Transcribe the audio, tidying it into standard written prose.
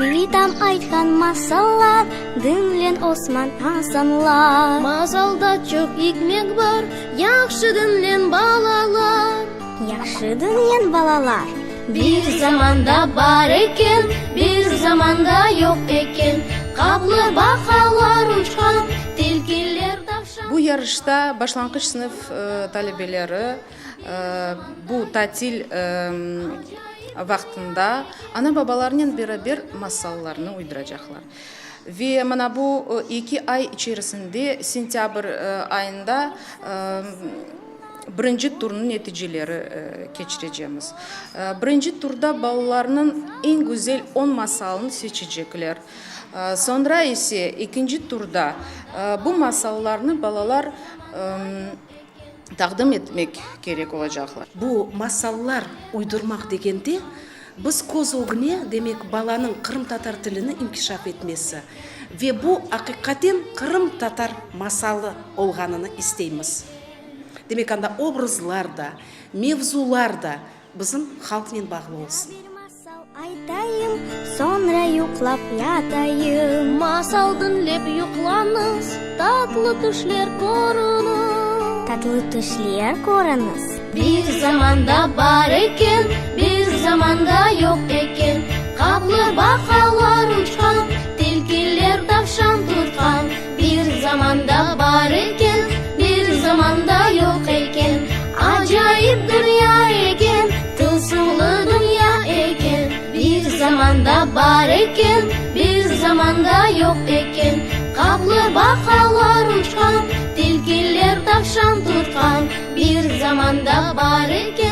Bitam aytqan masallar, Diñleñ Osman, Asanlar. Masalda çoq ikmet bar, Yahşı diñleñ, balalar. Yahşı diñleñ, balalar. Bir zamanda bar eken, bir zamanda yoq eken, Qaplı baqalar uçqan, tilkiler tavşan. Bu yarışta başlanğıç sınıf talebeleri bu tatil vaqtında ana-babalarınen beraber masallarnı uyduracaqlar. Ve mına bu eki ay içerisinde, sentâbr ayında birinci turnıñ neticeleri keçirecemiz. Birinci turda balalarnıñ eñ güzel on masalını seçecekler. Soñra ise ekinci turda bu masallarnı balalar taqdim etmek kerek olacaqlar. Bu masallar uydurmaq degende, biz köz ögüne, demek, balanıñ qırımtatar tilini inkişaf etmesi ve bu aqiqaten qırımtatar masalı olğanını isteymiz. Demek, anda obrazlar da, mevzular da bizim halqnen bağlı olsun. Bir masal aytayım, soñra yuqlap yatayım. Masal diñlep yuqlañız, tatlı tüşler körüñiz. Tatlı tüşler körüñiz. Bir zamanda bar eken, bir zamanda yoq eken, Qaplı baqalar uçqan, tilkiler tavşan tutqan. Bir zamanda bar eken, bir zamanda yoq eken, Acayip dünya eken, tılsımlı dünya eken. Bir zamanda bar eken, bir zamanda yoq eken, Qaplı baqalar uçqan, tilkiler tavşan tutqan. Bir zamanda bar eken.